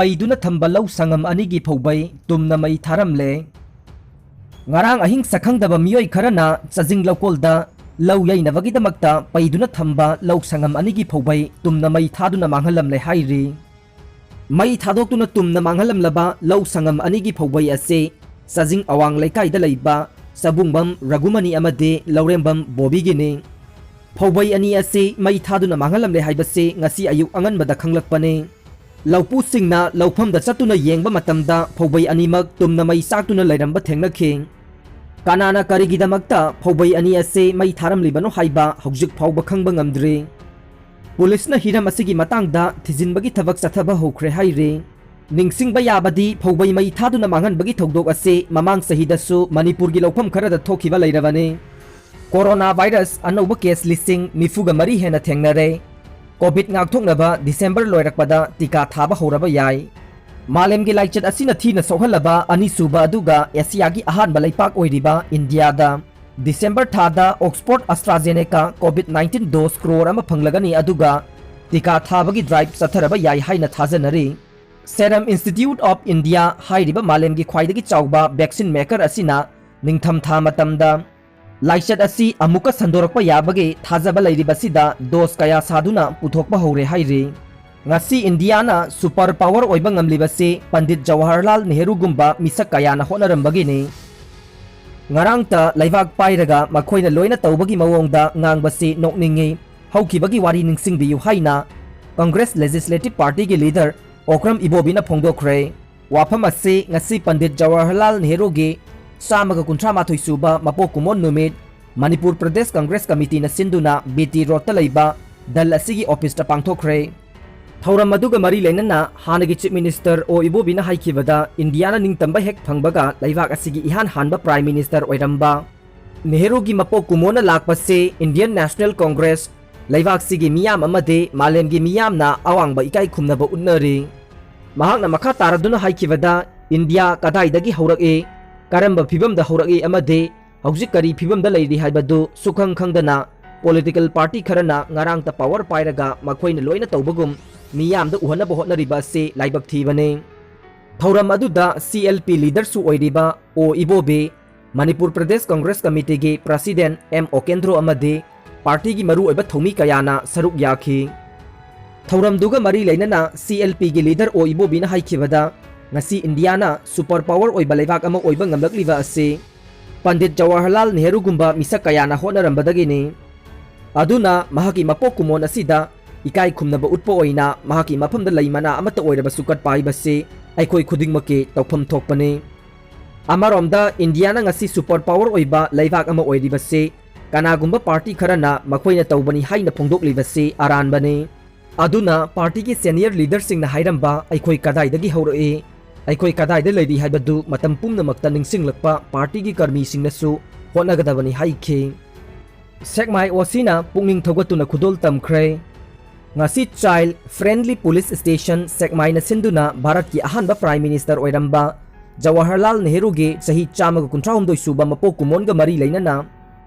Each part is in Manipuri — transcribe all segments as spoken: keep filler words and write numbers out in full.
ꯄꯩꯗꯨꯅ ꯊꯝꯕ ꯂꯧ ꯁꯪꯉꯝ ꯑꯅꯤꯒꯤ ꯐꯧꯕꯩ ꯇꯨꯝꯅ ꯃꯩ ꯊꯥꯔꯝꯂꯦ꯫ ꯉꯔꯥꯡ ꯑꯍꯤꯡ ꯁꯛꯈꯪꯗꯕ ꯃꯤꯑꯣꯏ ꯈꯔꯅ ꯆꯥꯖꯤꯡ ꯂꯧꯀꯣꯜꯗ ꯂꯧ ꯌꯩꯅꯕꯒꯤꯗꯃꯛꯇ ꯄꯩꯗꯨꯅ ꯊꯝꯕ ꯂꯧ ꯁꯪꯉꯝ ꯑꯅꯤꯒꯤ ꯐꯧꯕꯩ ꯇꯨꯝꯅ ꯃꯩ ꯊꯥꯗꯨꯅ ꯃꯥꯡꯍꯜꯂꯝꯂꯦ ꯍꯥꯏꯔꯤ꯫ ꯃꯩ ꯊꯥꯗꯣꯛꯇꯨꯅ ꯇꯨꯝꯅ ꯃꯥꯡꯍꯜꯂꯝꯂꯕ ꯂꯧ ꯁꯪꯉꯝ ꯑꯅꯤꯒꯤ ꯐꯧꯕꯩ ꯑꯁꯤ ꯆꯥꯖꯤꯡ ꯑꯋꯥꯡ ꯂꯩꯀꯥꯏꯗ ꯂꯩꯕ ꯆꯕꯨꯡꯕꯝ ꯔꯘꯨꯃꯅꯤ ꯑꯃꯗꯤ ꯂꯧꯔꯦꯝꯕꯝ ꯕꯣꯕꯤꯒꯤꯅꯤ꯫ ꯐꯧꯕꯩ ꯑꯅꯤ ꯑꯁꯤ ꯃꯩ ꯊꯥꯗꯨꯅ ꯃꯥꯡꯍꯜꯂꯝꯂꯦ ꯍꯥꯏꯕꯁꯤ ꯉꯁꯤ ꯑꯌꯨꯛ ꯑꯉꯟꯕꯗ ꯈꯪꯂꯛꯄꯅꯤ꯫ ꯂꯧꯄꯨꯁꯤꯡꯅ ꯂꯧꯐꯝꯗ ꯆꯠꯇꯨꯅ ꯌꯦꯡꯕ ꯃꯇꯝꯗ ꯐꯧꯕꯩ ꯑꯅꯤꯃꯛ ꯇꯨꯝꯅ ꯃꯩ ꯆꯥꯛꯇꯨꯅ ꯂꯩꯔꯝꯕ ꯊꯦꯡꯅꯈꯤ꯫ ꯀꯅꯥꯅ ꯀꯔꯤꯒꯤꯗꯃꯛꯇ ꯐꯧꯕꯩ ꯑꯅꯤ ꯑꯁꯤ ꯃꯩ ꯊꯥꯔꯝꯂꯤꯕꯅꯣ ꯍꯥꯏꯕ ꯍꯧꯖꯤꯛ ꯐꯥꯎꯕ ꯈꯪꯕ ꯉꯝꯗ꯭ꯔꯤ꯫ ꯄꯨꯂꯤꯁꯅ ꯍꯤꯔꯝ ꯑꯁꯤꯒꯤ ꯃꯇꯥꯡꯗ ꯊꯤꯖꯤꯟꯕꯒꯤ ꯊꯕꯛ ꯆꯠꯊꯕ ꯍꯧꯈ꯭ꯔꯦ ꯍꯥꯏꯔꯤ꯫ ꯅꯤꯡꯁꯤꯡꯕ ꯌꯥꯕꯗꯤ, ꯐꯧꯕꯩ ꯃꯩ ꯊꯥꯗꯨꯅ ꯃꯥꯡꯍꯟꯕꯒꯤ ꯊꯧꯗꯣꯛ ꯑꯁꯤ ꯃꯃꯥꯡ ꯆꯍꯤꯗꯁꯨ ꯃꯅꯤꯄꯨꯔꯒꯤ ꯂꯧꯐꯝ ꯈꯔꯗ ꯊꯣꯛꯈꯤꯕ ꯂꯩꯔꯕꯅꯤ꯫ ꯀꯣꯔꯣꯅꯥ ꯚꯥꯏꯔꯁ ꯑꯅꯧꯕ ꯀꯦꯁ ꯂꯤꯁꯤꯡ ꯅꯤꯐꯨꯒ ꯃꯔꯤ ꯍꯦꯟꯅ ꯊꯦꯡꯅꯔꯦ꯫ ꯀꯣꯚꯤꯗ ꯉꯥꯛꯊꯣꯛꯅꯕ ꯗꯤꯁꯦꯝꯕꯔ ꯂꯣꯏꯔꯛꯄꯗ ꯇꯤꯀꯥ ꯊꯥꯕ ꯍꯧꯔꯕ ꯌꯥꯏ꯫ ꯃꯥꯂꯦꯝꯒꯤ ꯂꯥꯏꯆꯠ ꯑꯁꯤꯅ ꯊꯤꯅ ꯁꯣꯛꯍꯜꯂꯕ ꯑꯅꯤꯁꯨꯕ ꯑꯗꯨꯒ ꯑꯦꯁꯤꯌꯥꯒꯤ ꯑꯍꯥꯟꯕ ꯂꯩꯄꯥꯛ ꯑꯣꯏꯔꯤꯕ ꯏꯟꯗꯤꯌꯥꯗ ꯗꯤꯁꯦꯝꯕꯔ ꯊꯥꯗ Oxford AstraZeneca COVID nineteen dose crore ꯑꯃ ꯐꯪꯂꯒꯅꯤ, ꯑꯗꯨꯒ ꯇꯤꯀꯥ ꯊꯥꯕꯒꯤ ꯗ꯭ꯔꯥꯏꯚ ꯆꯠꯊꯔꯕ ꯌꯥꯏ ꯍꯥꯏꯅ ꯊꯥꯖꯅꯔꯤ꯫ Serum Institute of India ꯍꯥꯏꯔꯤꯕ ꯃꯥꯂꯦꯝꯒꯤ ꯈ꯭ꯋꯥꯏꯗꯒꯤ ꯆꯥꯎꯕ ꯚꯦꯛꯁꯤꯟ ꯃꯦꯀꯔ ꯑꯁꯤꯅ ꯅꯤꯡꯊꯝꯊꯥ ꯃꯇꯝꯗ ꯂꯥꯏꯆꯠ ꯑꯁꯤ ꯑꯃꯨꯛꯀ ꯁꯟꯗꯣꯔꯛꯄ ꯌꯥꯕꯒꯤ ꯊꯥꯖꯕ ꯂꯩꯔꯤꯕꯁꯤꯗ ꯗꯣꯁ ꯀꯌꯥ ꯁꯥꯗꯨꯅ ꯄꯨꯊꯣꯛꯄ ꯍꯧꯔꯦ ꯍꯥꯏꯔꯤ꯫ ꯉꯁꯤ ꯏꯟꯗꯤꯌꯥꯅ ꯁꯨꯄꯔ ꯄꯥꯋꯔ ꯑꯣꯏꯕ ꯉꯝꯂꯤꯕꯁꯤ ꯄꯟꯗꯤꯠ ꯖꯋꯥꯍꯔꯂꯥꯜ ꯅꯦꯍꯔꯨꯒꯨꯝꯕ ꯃꯤꯁꯛ ꯀꯌꯥꯅ ꯍꯣꯠꯅꯔꯝꯕꯒꯤꯅꯤ꯫ ꯉꯔꯥꯡꯇ ꯂꯩꯕꯥꯛ ꯄꯥꯏꯔꯒ ꯃꯈꯣꯏꯅ ꯂꯣꯏꯅ ꯇꯧꯕꯒꯤ ꯃꯑꯣꯡꯗ ꯉꯥꯡꯕꯁꯤ ꯅꯣꯛꯅꯤꯡꯉꯤ꯫ ꯍꯧꯈꯤꯕꯒꯤ ꯋꯥꯔꯤ ꯅꯤꯡꯁꯤꯡꯕꯤꯌꯨ ꯍꯥꯏꯅ ꯀꯪꯒ꯭ꯔꯦꯁ ꯂꯦꯖꯤꯁꯂꯦꯇꯤꯚ ꯄꯥꯔꯇꯤꯒꯤ ꯂꯤꯗꯔ ꯑꯣꯀ꯭ꯔꯝ ꯏꯕꯣꯕꯤꯅ ꯐꯣꯡꯗꯣꯛꯈ꯭ꯔꯦ꯫ ꯋꯥꯐꯝ ꯑꯁꯤ ꯉꯁꯤ ꯄꯟꯗꯤꯠ ꯖꯋꯥꯍꯔꯂꯥꯜ ꯅꯦꯍꯔꯨꯒꯤ ꯆꯥꯝꯃꯒ ꯀꯨꯟꯊ꯭ꯔꯥ ꯃꯥꯊꯣꯏ ꯁꯨꯕ ꯃꯄꯣꯛ ꯀꯨꯝꯑꯣꯟ ꯅꯨꯃꯤꯠ ꯃꯅꯤꯄꯨꯔ ꯄ꯭ꯔꯗꯦꯁ ꯀꯪꯒ꯭ꯔꯦꯁ ꯀꯃꯤꯇꯤꯅ ꯁꯤꯟꯗꯨꯅ ꯕꯤ ꯇꯤ ꯔꯣꯗꯇ ꯂꯩꯕ ꯗꯜ ꯑꯁꯤꯒꯤ ꯑꯣꯐꯤꯁꯇ ꯄꯥꯡꯊꯣꯛꯈ꯭ꯔꯦ꯫ ꯊꯧꯔꯝ ꯑꯗꯨꯒ ꯃꯔꯤ ꯂꯩꯅꯅ ꯍꯥꯟꯅꯒꯤ ꯆꯤꯐ ꯃꯤꯅꯤꯁꯇꯔ ꯑꯣ ꯏꯕꯣꯕꯤꯅ ꯍꯥꯏꯈꯤꯕꯗ, ꯏꯟꯗꯤꯌꯥꯅ ꯅꯤꯡꯇꯝꯕ ꯍꯦꯛ ꯐꯪꯕꯒ ꯂꯩꯕꯥꯛ ꯑꯁꯤꯒꯤ ꯏꯍꯥꯟ ꯍꯥꯟꯕ ꯄ꯭ꯔꯥꯏꯝ ꯃꯤꯅꯤꯁꯇꯔ ꯑꯣꯏꯔꯝꯕ ꯅꯦꯍꯔꯨꯒꯤ ꯃꯄꯣꯛ ꯀꯨꯝꯑꯣꯟꯅ ꯂꯥꯛꯄꯁꯤ ꯏꯟꯗꯤꯌꯟ ꯅꯦꯁꯅꯦꯜ ꯀꯣꯡꯒ꯭ꯔꯦꯁ ꯂꯩꯕꯥꯛꯁꯤꯒꯤ ꯃꯤꯌꯥꯝ ꯑꯃꯗꯤ ꯃꯥꯂꯦꯝꯒꯤ ꯃꯤꯌꯥꯝꯅ ꯑꯋꯥꯡꯕ ꯏꯀꯥꯏ ꯈꯨꯝꯅꯕ ꯎꯠꯅꯔꯤ꯫ ꯃꯍꯥꯛꯅ ꯃꯈꯥ ꯇꯥꯔꯗꯨꯅ ꯍꯥꯏꯈꯤꯕꯗ, ꯏꯟꯗꯤꯌꯥ ꯀꯗꯥꯏꯗꯒꯤ ꯍꯧꯔꯛꯏ, ꯀꯔꯝꯕ ꯐꯤꯕꯝꯗ ꯍꯧꯔꯛꯏ ꯑꯃꯗꯤ ꯍꯧꯖꯤꯛ ꯀꯔꯤ ꯐꯤꯕꯝꯗ ꯂꯩꯔꯤ ꯍꯥꯏꯕꯗꯨ ꯁꯨꯈꯪ ꯈꯪꯗꯅ ꯄꯣꯂꯤꯇꯤꯀꯦꯜ ꯄꯥꯔꯇꯤ ꯈꯔꯅ ꯉꯔꯥꯡꯇ ꯄꯥꯋꯔ ꯄꯥꯏꯔꯒ ꯃꯈꯣꯏꯅ ꯂꯣꯏꯅ ꯇꯧꯕꯒꯨꯝ ꯃꯤꯌꯥꯝꯗ ꯎꯍꯟꯅꯕ ꯍꯣꯠꯅꯔꯤꯕ ꯑꯁꯤ ꯂꯥꯏꯕꯛ ꯊꯤꯕꯅꯤ꯫ ꯊꯧꯔꯝ ꯑꯗꯨꯗ C L P leaderꯁꯨ ꯑꯣꯏꯔꯤꯕ ꯑꯣ ꯏꯕꯣꯕꯤ, ꯃꯅꯤꯄꯨꯔ ꯄ꯭ꯔꯗꯦꯁ ꯀꯪꯒ꯭ꯔꯦꯁ ꯀꯃꯤꯇꯤꯒꯤ president ꯑꯦꯝ ꯑꯣꯀꯦꯟꯗ꯭ꯔꯣ ꯑꯃꯗꯤ partyꯒꯤ ꯃꯔꯨꯑꯣꯏꯕ ꯊꯧꯃꯤ ꯀꯌꯥꯅ ꯁꯔꯨꯛ ꯌꯥꯈꯤ꯫ ꯊꯧꯔꯝꯗꯨꯒ ꯃꯔꯤ ꯂꯩꯅꯅ C L Pꯒꯤ leader ꯑꯣ ꯏꯕꯣꯕꯤꯅ ꯍꯥꯏꯈꯤꯕꯗ, ꯉꯁꯤ ꯏꯟꯗꯤꯌꯥꯅ super power ꯑꯣꯏꯕ ꯂꯩꯕꯥꯛ ꯑꯃ ꯑꯣꯏꯕ ꯉꯝꯂꯛꯂꯤꯕ ꯑꯁꯤ ꯄꯟꯗꯤꯠ ꯖꯋꯥꯍꯔꯂꯥꯜ ꯅꯦꯍꯔꯨꯒꯨꯝꯕ ꯃꯤꯁꯛ ꯀꯌꯥꯅ ꯍꯣꯠꯅꯔꯝꯕꯗꯒꯤꯅꯤ꯫ ꯑꯗꯨꯅ ꯃꯍꯥꯛꯀꯤ ꯃꯄꯣꯛ ꯀꯨꯝꯑꯣꯟ ꯑꯁꯤꯗ ꯏꯀꯥꯏ ꯈꯨꯝꯅꯕ ꯎꯠꯄ ꯑꯣꯏꯅ ꯃꯍꯥꯛꯀꯤ ꯃꯐꯝꯗ ꯂꯩ ꯃꯅꯥ ꯑꯃꯠꯇ ꯑꯣꯏꯔꯕꯁꯨ ꯀꯠꯄ ꯍꯥꯏꯕꯁꯤ ꯑꯩꯈꯣꯏ ꯈꯨꯗꯤꯡꯃꯛꯀꯤ ꯇꯧꯐꯝ ꯊꯣꯛꯄꯅꯤ꯫ ꯑꯃꯔꯣꯝꯗ ꯏꯟꯗꯤꯌꯥꯅ ꯉꯁꯤ super power ꯑꯣꯏꯕ ꯂꯩꯕꯥꯛ ꯑꯃ ꯑꯣꯏꯔꯤꯕꯁꯤ ꯀꯅꯥꯒꯨꯝꯕ party ꯈꯔꯅ ꯃꯈꯣꯏꯅ ꯇꯧꯕꯅꯤ ꯍꯥꯏꯅ ꯐꯣꯡꯗꯣꯛꯂꯤꯕꯁꯤ ꯑꯔꯥꯟꯕꯅꯤ꯫ ꯑꯗꯨꯅ partyꯒꯤ senior leaderꯁꯤꯡꯅ ꯍꯥꯏꯔꯝꯕ "ꯑꯩꯈꯣꯏ ꯀꯗꯥꯏꯗꯒꯤ ꯍꯧꯔꯛꯏ, ꯑꯩꯈꯣꯏ ꯀꯗꯥꯏꯗ ꯂꯩꯔꯤ" ꯍꯥꯏꯕꯗꯨ ꯃꯇꯝ ꯄꯨꯝꯅꯃꯛꯇ ꯅꯤꯡꯁꯤꯡꯂꯛꯄ partyꯒꯤ ꯀꯔꯃꯤꯁꯤꯡꯅꯁꯨ ꯍꯣꯠꯅꯒꯗꯕꯅꯤ ꯍꯥꯏꯈꯤ꯫ ꯁꯦꯛꯃꯥꯏ OCꯅ ꯄꯨꯛꯅꯤꯡ ꯊꯧꯒꯠꯇꯨꯅ ꯈꯨꯗꯣꯜ ꯇꯝꯈ꯭ꯔꯦ꯫ ꯉꯁꯤ child friendly police station ꯁꯦꯛꯃꯥꯏꯅ ꯁꯤꯟꯗꯨꯅ ꯚꯥꯔꯠꯀꯤ ꯑꯍꯥꯟꯕ Prime Minister ꯑꯣꯏꯔꯝꯕ ꯖꯋꯥꯍꯔꯂꯥꯜ ꯅꯦꯍꯔꯨꯒꯤ ꯆꯍꯤ ꯆꯥꯝꯃꯒ ꯀꯨꯟꯊ꯭ꯔꯥꯍꯨꯝꯗꯣꯏ ꯁꯨꯕ ꯃꯄꯣꯛ ꯀꯨꯝꯑꯣꯟꯒ ꯃꯔꯤ ꯂꯩꯅꯅ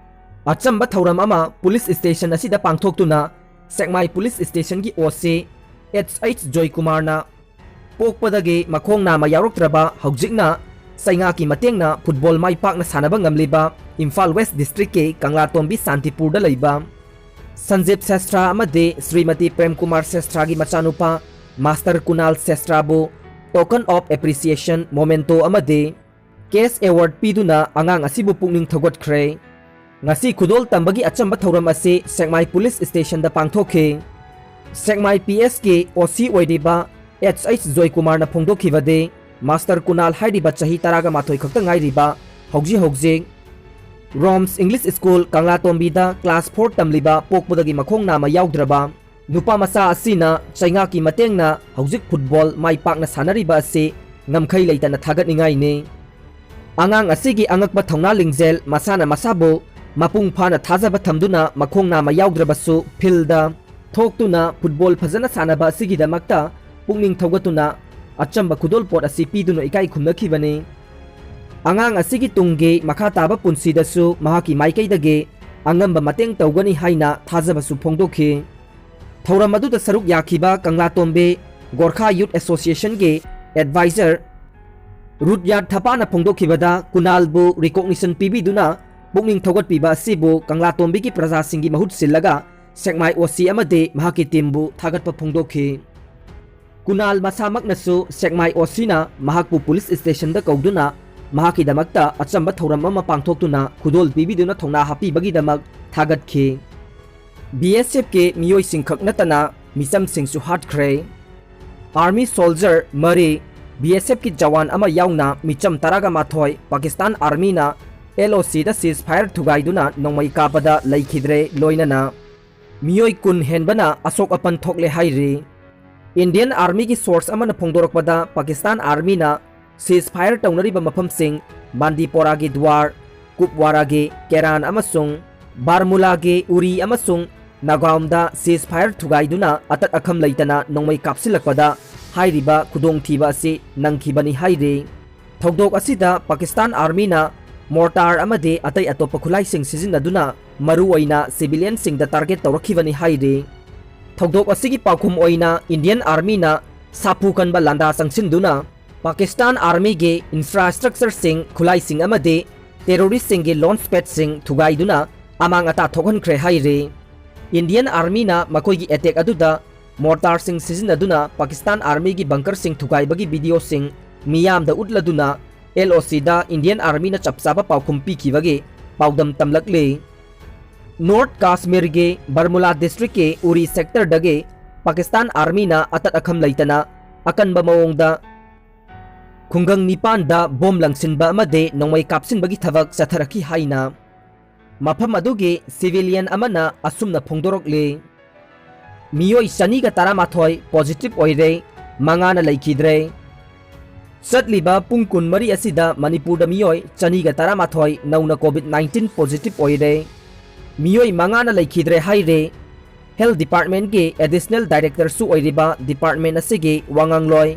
ꯑꯆꯝꯕ ꯊꯧꯔꯝ ꯑꯃ police station ꯑꯁꯤꯗ ꯄꯥꯡꯊꯣꯛꯇꯨꯅ ꯁꯦꯛꯃꯥꯏ police stationꯒꯤ OC H H ꯖꯣꯏꯀꯨꯃꯥꯔꯅ ꯄꯣꯛꯄꯗꯒꯤ ꯃꯈꯣꯡ ꯅꯥꯝꯃ ꯌꯥꯎꯔꯛꯇ꯭ꯔꯕ, ꯍꯧꯖꯤꯛꯅ ꯆꯩꯉꯥꯛꯀꯤ ꯃꯇꯦꯡꯅ football ꯃꯥꯏ ꯄꯥꯛꯅ ꯁꯥꯟꯅꯕ ꯉꯝꯂꯤꯕ ꯏꯝꯐꯥꯜ West Districtꯀꯤ ꯀꯪꯂꯥꯇꯣꯝꯕꯤ ꯁꯥꯟꯇꯤꯄꯨꯔꯗ ꯂꯩꯕ ꯁꯟꯖꯤꯞ ꯁꯦꯁꯇ꯭ꯔꯥ ꯑꯃꯗꯤ ꯁ꯭ꯔꯤꯃꯇꯤ ꯄ꯭ꯔꯦꯝ ꯀꯨꯃꯥꯔ ꯁꯦꯁꯇ꯭ꯔꯥꯒꯤ ꯃꯆꯥꯅꯨꯄꯥ master ꯀꯨꯅꯥꯜ ꯁꯦꯁꯇ꯭ꯔꯥꯕꯨ token of appreciation memento ꯑꯃꯗꯤ cash award ꯄꯤꯗꯨꯅ ꯑꯉꯥꯡ ꯑꯁꯤꯕꯨ ꯄꯨꯛꯅꯤꯡ ꯊꯧꯒꯠꯈ꯭ꯔꯦ꯫ ꯉꯁꯤ ꯈꯨꯗꯣꯜ ꯇꯝꯕꯒꯤ ꯑꯆꯝꯕ ꯊꯧꯔꯝ ꯑꯁꯤ ꯁꯦꯛꯃꯥꯏ police stationꯗ ꯄꯥꯡꯊꯣꯛꯈꯤ꯫ ꯁꯦꯛꯃꯥꯏ PSꯀꯤ OC ꯑꯣꯏꯔꯤꯕ H H ꯖꯣꯏꯀꯨꯃꯥꯔꯅ ꯐꯣꯡꯗꯣꯛꯈꯤꯕꯗꯤ, ꯃꯥꯁꯇꯔ ꯀꯨꯅꯥꯜ ꯍꯥꯏꯔꯤꯕ ꯆꯍꯤ ꯇꯔꯥꯒ ꯃꯥꯊꯣꯏ ꯈꯛꯇ ꯉꯥꯏꯔꯤꯕ, ꯍꯧꯖꯤꯛ ꯍꯧꯖꯤꯛ ROMs English School ꯀꯪꯂꯥꯇꯣꯝꯕꯤꯗ class four ꯇꯝꯂꯤꯕ, ꯄꯣꯛꯄꯗꯒꯤ ꯃꯈꯣꯡ ꯅꯥꯝꯃ ꯌꯥꯎꯗ꯭ꯔꯕ ꯅꯨꯄꯥ ꯃꯆꯥ ꯑꯁꯤꯅ ꯆꯩꯉꯥꯛꯀꯤ ꯃꯇꯦꯡꯅ ꯍꯧꯖꯤꯛ football ꯃꯥꯏ ꯄꯥꯛꯅ ꯁꯥꯟꯅꯔꯤꯕ ꯑꯁꯤ ꯉꯝꯈꯩ ꯂꯩꯇꯅ ꯊꯥꯒꯠꯅꯤꯡꯉꯥꯏꯅꯤ꯫ ꯑꯉꯥꯡ ꯑꯁꯤꯒꯤ ꯑꯉꯛꯄ ꯊꯧꯅꯥ ꯂꯤꯡꯖꯦꯜ, ꯃꯁꯥꯅ ꯃꯁꯥꯕꯨ ꯃꯄꯨꯡ ꯐꯥꯅ ꯊꯥꯖꯕ ꯊꯝꯗꯨꯅ ꯃꯈꯣꯡ ꯅꯥꯝꯃ ꯌꯥꯎꯗ꯭ꯔꯕꯁꯨ fieldꯗ ꯊꯣꯛꯇꯨꯅ football ꯐꯖꯅ ꯁꯥꯟꯅꯕ ꯑꯁꯤꯒꯤꯗꯃꯛꯇ ꯄꯨꯛꯅꯤꯡ ꯊꯧꯒꯠꯇꯨꯅ ꯑꯆꯝꯕ ꯈꯨꯗꯣꯜꯄꯣꯠ ꯑꯁꯤ ꯄꯤꯗꯨꯅ ꯏꯀꯥꯏ ꯈꯨꯝꯅꯈꯤꯕꯅꯤ꯫ ꯑꯉꯥꯡ ꯑꯁꯤꯒꯤ ꯇꯨꯡꯒꯤ ꯃꯈꯥ ꯇꯥꯕ ꯄꯨꯟꯁꯤꯗꯁꯨ ꯃꯍꯥꯛꯀꯤ ꯃꯥꯏꯀꯩꯗꯒꯤ ꯑꯉꯝꯕ ꯃꯇꯦꯡ ꯇꯧꯒꯅꯤ ꯍꯥꯏꯅ ꯊꯥꯖꯕꯁꯨ ꯐꯣꯡꯗꯣꯛꯈꯤ꯫ ꯊꯧꯔꯝ ꯑꯗꯨꯗ ꯁꯔꯨꯛ ꯌꯥꯈꯤꯕ ꯀꯪꯂꯥꯇꯣꯝꯕꯤ ꯒꯣꯔꯈꯥ ꯌꯨꯠ ꯑꯦꯁꯣꯁꯤꯌꯦꯁꯟꯒꯤ ꯑꯦꯗꯚꯥꯏꯖꯔ ꯔꯨꯠꯌꯥꯔ ꯊꯄꯥꯅ ꯐꯣꯡꯗꯣꯛꯈꯤꯕꯗ, ꯀꯨꯅꯥꯜꯕꯨ ꯔꯤꯀꯣꯒꯅꯤꯁꯟ ꯄꯤꯕꯤꯗꯨꯅ ꯄꯨꯛꯅꯤꯡ ꯊꯧꯒꯠꯄꯤꯕ ꯑꯁꯤꯕꯨ ꯀꯪꯂꯥꯇꯣꯝꯕꯤꯒꯤ ꯄ꯭ꯔꯖꯥꯁꯤꯡꯒꯤ ꯃꯍꯨꯠ ꯁꯤꯜꯂꯒ ꯁꯦꯛꯃꯥꯏ ꯑꯣꯁꯤ ꯑꯃꯗꯤ ꯃꯍꯥꯛꯀꯤ ꯇꯤꯝꯕꯨ ꯊꯥꯒꯠꯄ ꯐꯣꯡꯗꯣꯛꯈꯤ꯫ ꯀꯨꯅꯥꯜ ꯃꯁꯥꯃꯛꯅꯁꯨ ꯁꯦꯛꯃꯥꯏ ꯑꯣꯁꯤꯅ ꯃꯍꯥꯛꯄꯨ ꯄꯨꯂꯤꯁ ꯁ꯭ꯇꯦꯁꯟꯗ ꯀꯧꯗꯨꯅ ꯃꯍꯥꯛꯀꯤꯗꯃꯛꯇ ꯑꯆꯝꯕ ꯊꯧꯔꯝ ꯑꯃ ꯄꯥꯡꯊꯣꯛꯇꯨꯅ ꯈꯨꯗꯣꯜ ꯄꯤꯕꯤꯗꯨꯅ ꯊꯧꯅꯥ ꯍꯥꯞꯄꯤꯕꯒꯤꯗꯃꯛ ꯊꯥꯒꯠꯈꯤ꯫ ꯕꯤ ꯑꯦꯁ ꯑꯦꯐꯀꯤ ꯃꯤꯑꯣꯏꯁꯤꯡꯈꯛ ꯅꯠꯇꯅ ꯃꯤꯆꯝꯁꯤꯡꯁꯨ ꯍꯥꯠꯈ꯭ꯔꯦ꯫ ꯑꯥꯔꯃꯤ ꯁꯣꯜꯖꯔ ꯃꯔꯤ, ꯕꯤ ꯑꯦꯁ ꯑꯦꯐꯀꯤ ꯖꯋꯥꯟ ꯑꯃ ꯌꯥꯎꯅ ꯃꯤꯆꯝ ꯇꯔꯥꯒ ꯃꯥꯊꯣꯏ ꯄꯥꯀꯤꯁꯇꯥꯟ ꯑꯥꯔꯃꯤꯅ ꯑꯦꯜ ꯑꯣ ꯁꯤꯗ ꯁꯤꯖ ꯐꯥꯌꯔ ꯊꯨꯒꯥꯏꯗꯨꯅ ꯅꯣꯡꯃꯩ ꯀꯥꯞꯄꯗ ꯂꯩꯈꯤꯗ꯭ꯔꯦ, ꯂꯣꯏꯅꯅ ꯃꯤꯑꯣꯏ ꯀꯨꯟ ꯍꯦꯟꯕꯅ ꯑꯁꯣꯛ ꯑꯄꯟ ꯊꯣꯛꯂꯦ ꯍꯥꯏꯔꯤ꯫ ꯏꯟꯗꯤꯌꯟ ꯑꯥꯔꯃꯤꯒꯤ ꯁꯣꯔꯁ ꯑꯃꯅ ꯐꯣꯡꯗꯣꯔꯛꯄꯗ, ꯄꯥꯀꯤꯁꯇꯥꯟ ꯑꯥꯔꯃꯤꯅ ꯁꯤꯖ ꯐꯥꯌꯔ ꯇꯧꯅꯔꯤꯕ ꯃꯐꯝꯁꯤꯡ ꯕꯥꯟꯗꯤꯄꯣꯔꯥꯒꯤ ꯗ꯭ꯋꯥꯔ, ꯀꯨꯞꯋꯥꯔꯥꯒꯤ ꯀꯦꯔꯥꯟ ꯑꯃꯁꯨꯡ ꯕꯥꯔꯃꯨꯂꯥꯒꯤ ꯎꯔꯤ ꯑꯃꯁꯨꯡ ꯅꯥꯒꯥꯎꯝꯗ ꯁꯤꯖ ꯐꯥꯌꯔ ꯊꯨꯒꯥꯏꯗꯨꯅ ꯑꯇꯠ ꯑꯈꯝ ꯂꯩꯇꯅ ꯅꯣꯡꯃꯩ ꯀꯥꯞꯁꯤꯜꯂꯛꯄꯗ ꯍꯥꯏꯔꯤꯕ ꯈꯨꯗꯣꯡꯊꯤꯕ ꯑꯁꯤ ꯅꯪꯈꯤꯕꯅꯤ ꯍꯥꯏꯔꯤ꯫ ꯊꯧꯗꯣꯛ ꯑꯁꯤꯗ ꯄꯥꯀꯤꯁꯇꯥꯟ ꯑꯥꯔꯃꯤꯅ ꯃꯣꯔꯇꯥꯔ ꯑꯃꯗꯤ ꯑꯇꯩ ꯑꯇꯣꯞꯄ ꯈꯨꯠꯂꯥꯏꯁꯤꯡ ꯁꯤꯖꯤꯟꯅꯗꯨꯅ ꯃꯔꯨꯑꯣꯏꯅ ꯁꯤꯚꯤꯂꯤꯌꯟꯁꯤꯡꯗ ꯇꯥꯔꯒꯦꯠ ꯇꯧꯔꯛꯈꯤꯕꯅꯤ ꯍꯥꯏꯔꯤ꯫ ꯊꯧꯗꯣꯛ ꯑꯁꯤꯒꯤ ꯄꯥꯎꯈꯨꯝ ꯑꯣꯏꯅ ꯏꯟꯗꯤꯌꯟ ꯑꯥꯔꯃꯤꯅ ꯁꯥꯐꯨ ꯀꯟꯕ ꯂꯥꯟꯗꯥ ꯆꯪꯁꯤꯟꯗꯨꯅ ꯄꯥꯀꯤꯁꯇꯥꯟ ꯑꯥꯔꯃꯤꯒꯤ ꯏꯟꯐ꯭ꯔꯥꯁ꯭ꯇ꯭ꯔꯛꯆꯔꯁꯤꯡ, ꯈꯨꯠꯂꯥꯏꯁꯤꯡ ꯑꯃꯗꯤ ꯇꯦꯔꯣꯔꯤꯁ꯭ꯠꯁꯤꯡꯒꯤ ꯂꯣꯟꯆ ꯄꯦꯗꯁꯤꯡ ꯊꯨꯒꯥꯏꯗꯨꯅ ꯑꯃꯥꯡ ꯑꯇꯥ ꯊꯣꯛꯍꯟꯈ꯭ꯔꯦ ꯍꯥꯏꯔꯤ꯫ ꯏꯟꯗꯤꯌꯟ ꯑꯥꯔꯃꯤꯅ ꯃꯈꯣꯏꯒꯤ ꯑꯦꯇꯦꯛ ꯑꯗꯨꯗ ꯃꯣꯔꯇꯥꯔꯁꯤꯡ ꯁꯤꯖꯤꯟꯅꯗꯨꯅ ꯄꯥꯀꯤꯁꯇꯥꯟ ꯑꯥꯔꯃꯤꯒꯤ ꯕꯪꯀꯔꯁꯤꯡ ꯊꯨꯒꯥꯏꯕꯒꯤ ꯚꯤꯗꯤꯑꯣꯁꯤꯡ ꯃꯤꯌꯥꯝꯗ ꯎꯠꯂꯗꯨꯅ ꯑꯦꯜ ꯑꯣ ꯁꯤꯗ ꯏꯟꯗꯤꯌꯟ ꯑꯥꯔꯃꯤꯅ ꯆꯞ ꯆꯥꯕ ꯄꯥꯎꯈꯨꯝ ꯄꯤꯈꯤꯕꯒꯤ ꯄꯥꯎꯗꯝ ꯇꯝꯂꯛꯂꯤ꯫ ꯅꯣꯔꯠ ꯀꯥꯁꯃꯤꯔꯒꯤ ꯕꯔꯃꯨꯂꯥ ꯗꯤꯁꯇ꯭ꯔꯤꯛꯀꯤ ꯎꯔꯤ ꯁꯦꯛꯇꯔꯗꯒꯤ ꯄꯥꯀꯤꯁꯇꯥꯟ ꯑꯥꯔꯃꯤꯅ ꯑꯇꯠ ꯑꯈꯝ ꯂꯩꯇꯅ ꯑꯀꯟꯕ ꯃꯑꯣꯡꯗ ꯈꯨꯡꯒꯪ ꯅꯤꯄꯥꯟꯗ ꯕꯣꯝ ꯂꯪꯁꯤꯟꯕ ꯑꯃꯗꯤ ꯅꯣꯡꯃꯩ ꯀꯥꯞꯁꯤꯟꯕꯒꯤ ꯊꯕꯛ ꯆꯠꯊꯔꯛꯈꯤ ꯍꯥꯏꯅ ꯃꯐꯝ ꯑꯗꯨꯒꯤ ꯁꯤꯚꯤꯂꯤꯌꯟ ꯑꯃꯅ ꯑꯁꯨꯝꯅ ꯐꯣꯡꯗꯣꯔꯛꯂꯤ꯫ ꯃꯤꯑꯣꯏ ꯆꯅꯤꯒ ꯇꯔꯥꯃꯥꯊꯣꯏ ꯄꯣꯖꯤꯇꯤꯚ ꯑꯣꯏꯔꯦ, ꯃꯉꯥꯅ ꯂꯩꯈꯤꯗ꯭ꯔꯦ꯫ ꯆꯠꯂꯤꯕ ꯄꯨꯡ ꯀꯨꯟꯃꯔꯤ ꯑꯁꯤꯗ ꯃꯅꯤꯄꯨꯔꯗ ꯃꯤꯑꯣꯏ ꯆꯅꯤꯒ ꯇꯔꯥꯃꯥꯊꯣꯏ ꯅꯧꯅ ꯀꯣꯚꯤꯗ ꯅꯥꯏꯟꯇꯤꯟ ꯄꯣꯖꯤꯇꯤꯚ ꯑꯣꯏꯔꯦ꯫ ꯃꯤꯑꯣꯏ ꯃꯉꯥꯅ ꯂꯩꯈꯤꯗ꯭ꯔꯦ ꯍꯥꯏꯔꯦ ꯍꯦꯜꯊ ꯗꯤꯄꯥꯔꯠꯃꯦꯟꯠꯀꯤ ꯑꯦꯗꯤꯁꯅꯦꯜ ꯗꯥꯏꯔꯦꯛꯇꯔꯁꯨ ꯑꯣꯏꯔꯤꯕ ꯗꯤꯄꯥꯔꯠꯃꯦꯟꯠ ꯑꯁꯤꯒꯤ ꯋꯥꯉꯥꯡꯂꯣꯏ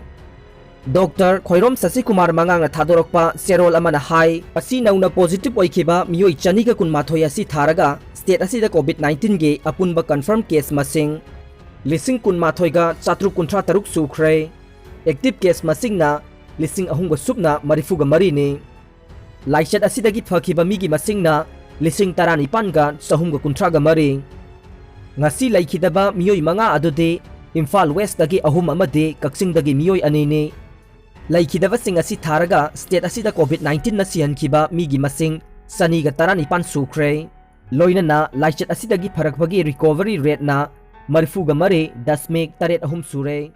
ꯗꯣꯛꯇꯔ ꯈꯣꯏꯔꯣꯝ ꯁꯁꯤꯀꯨꯃꯥꯔ ꯃꯉꯥꯡꯅ ꯊꯥꯗꯣꯔꯛꯄ ꯆꯦꯔꯣꯜ ꯑꯃꯅ ꯍꯥꯏ, ꯉꯁꯤ ꯅꯧꯅ ꯄꯣꯖꯤꯇꯤꯚ ꯑꯣꯏꯈꯤꯕ ꯃꯤꯑꯣꯏ ꯆꯅꯤꯒ ꯀꯨꯟꯃꯥꯊꯣꯏ ꯑꯁꯤ ꯊꯥꯔꯒ ꯁ꯭ꯇꯦꯠ ꯑꯁꯤꯗ ꯀꯣꯚꯤꯗ ꯅꯥꯏꯟꯇꯤꯟꯒꯤ ꯑꯄꯨꯟꯕ ꯀꯟꯐꯥꯔꯝ ꯀꯦꯁ ꯃꯁꯤꯡ ꯂꯤꯁꯤꯡ ꯀꯨꯟꯃꯥꯊꯣꯏꯒ ꯆꯥꯇ꯭ꯔꯨꯛ ꯀꯨꯟꯊ꯭ꯔꯥ ꯇꯔꯨꯛ ꯁꯨꯈ꯭ꯔꯦ꯫ Active case ꯃꯁꯤꯡꯅ ꯂꯤꯁꯤꯡ ꯑꯍꯨꯝꯒ ꯁꯨꯞꯅ ꯃꯔꯤꯐꯨꯒ ꯃꯔꯤꯅꯤ꯫ ꯂꯥꯏꯆꯠ ꯑꯁꯤꯗꯒꯤ ꯐꯈꯤꯕ ꯃꯤꯒꯤ ꯃꯁꯤꯡꯅ ꯂꯤꯁꯤꯡ ꯇꯔꯥꯅꯤꯄꯥꯟꯒ ꯆꯍꯨꯝꯒ ꯀꯨꯟꯊ꯭ꯔꯥꯒ ꯃꯔꯤ꯫ ꯉꯁꯤ ꯂꯩꯈꯤꯗꯕ ꯃꯤꯑꯣꯏ ꯃꯉꯥ ꯑꯗꯨꯗꯤ ꯏꯝꯐꯥꯜ West ꯇꯒꯤ ꯑꯍꯨꯝ ꯑꯃꯗꯤ ꯀꯛꯆꯤꯡꯗꯒꯤ ꯃꯤꯑꯣꯏ ꯑꯅꯤꯅꯤ꯫ ꯂꯩꯈꯤꯗꯕꯁꯤꯡ ꯑꯁꯤ ꯊꯥꯔꯒ state ꯑꯁꯤꯗ COVID nineteen ꯅ ꯁꯤꯍꯟꯈꯤꯕ ꯃꯤꯒꯤ ꯃꯁꯤꯡ ꯆꯅꯤꯒ ꯇꯔꯥꯅꯤꯄꯥꯟ ꯁꯨꯈ꯭ꯔꯦ꯫ ꯂꯣꯏꯅꯅ ꯂꯥꯏꯆꯠ ꯑꯁꯤꯗꯒꯤ ꯐꯔꯛꯄꯒꯤ recovery rate ꯅ ꯃꯔꯤꯐꯨꯒ ꯃꯔꯤ ꯗꯁꯃꯤꯛ ꯇꯔꯦꯠ ꯑꯍꯨꯝ ꯁꯨꯔꯦ꯫